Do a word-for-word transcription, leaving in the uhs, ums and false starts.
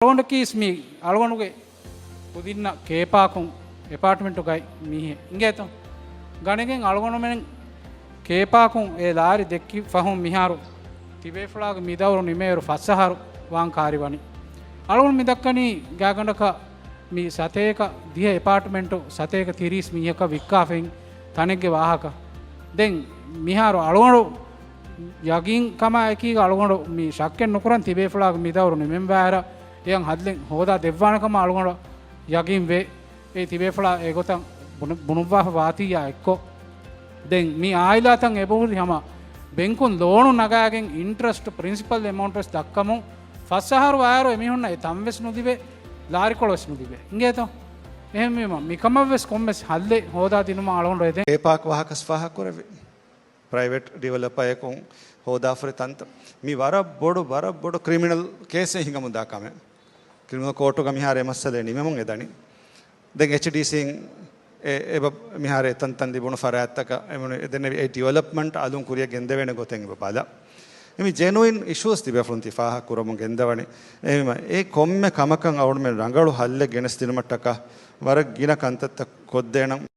އަޅުގަނޑަކީސް މި އަޅުގަނޑުގެ ކުދިންނަށް ކޭޕާކުން އެޕާޓްމެންޓުގައި މީހެއް އިނގޭތޯ. ގަނެގެން އަޅުގަނޑުމެން ކޭޕާކުން އެ ލާރި ދެއްކި ފަހުން މިހާރު ތިބޭފުޅާގެ މިދައުރު ނިމޭއިރު ފަސް އަހަރު ވާން ކާރިވަނީ. އަޅުގަނޑު މި ދައްކަނީ ގާގަނޑަކަށް މި ސަތޭކަ ދިހަ އެޕާޓްމެންޓު ސަތޭކަ ތިރީސް މީހަކަށް ވިއްކާފައި ތަނެއްގެ ވާހަކަ. ދެން މިހާރު އަޅުގަނޑު ޔަގީން ކަމާ އެކީގަ އަޅުގަނޑު މި ޝައްކެއް ނުކުރަން ތިބޭފުޅާގެ މިދައުރު ނިމެންވާއިރަށް އެޔަށް ހައްލެއް ހޯދާ ދެއްވާނެ ކަމަށް އަޅުގަނޑަށް ޔަގީން ވޭ. އެ ތިބޭފުޅާ އެގޮތަށް ބުނު-، ބުނުއްވާފަ ވާތީއާ އެއްކޮށް. ދެން މި އާއިލާތައް އެބަހުރި ހަމަ ބެންކުން ލޯނު ނަގާގެން އިންޓްރެސްޓް ޕްރިންސިޕަލް އެމައުންޓް ވެސް ދައްކަމުން ފަސް އަހަރު ވާއިރު އެމީހުންނަށް އެ ތަން ވެސް ނުލިބޭ، ލާރިކޮޅު ވެސް ނުލިބޭ. އިނގޭތޯ؟ އެހެންވީމަ މިކަމަށް ވެސް ކޮންމެސް ހައްލެއް ހޯދާ ދިނުމަށް އަޅުގަނޑު އެދެން. އެޕާކް ވާހަކަސް ފާހަގަކުރެއްވި. ޕްރައިވެޓް ޑިވެލޮޕަރ އެކު ހޯދާފަރި ތަންތަން. މި ވަރަށް ބޮޑު، ވަރަށް ބޮޑު ކްރިމިނަލް ކޭސެއް ހިނގަމުންދާ ކަމެއް. ކްރިމިނަލް ކޯޓުގަ މިހާރު އެ މައްސަލަ ނިމެމުން އެދަނީ. ދެން އެޗްޑީސީން އެ، އެބަ މިހާރު އެ ތަންތަން ލިބުނު ފަރާތްތަކަށް އެމަނު އެދެނެވި އެ ޑިވެލޮޕްމަންޓް އަލުން ކުރިއަށް ގެންދެވޭނެ ގޮތެއް އެބަ ބަލަ. އެމި ޖެނުއިން އިޝޫސް ތިބޭފުޅުން ތި ފާހަގަ ކުރަމުން ގެންދަވަނީ. އެހެންވީމަ އެ ކޮންމެ ކަމަކަށް އަޅުގަނޑުމެން ރަނގަޅު ހައްލެއް ގެނެސްދިނުމަށްޓަކާ ވަރަށް ގިނަ ކަންތައްތައް ކޮށްދޭނަން.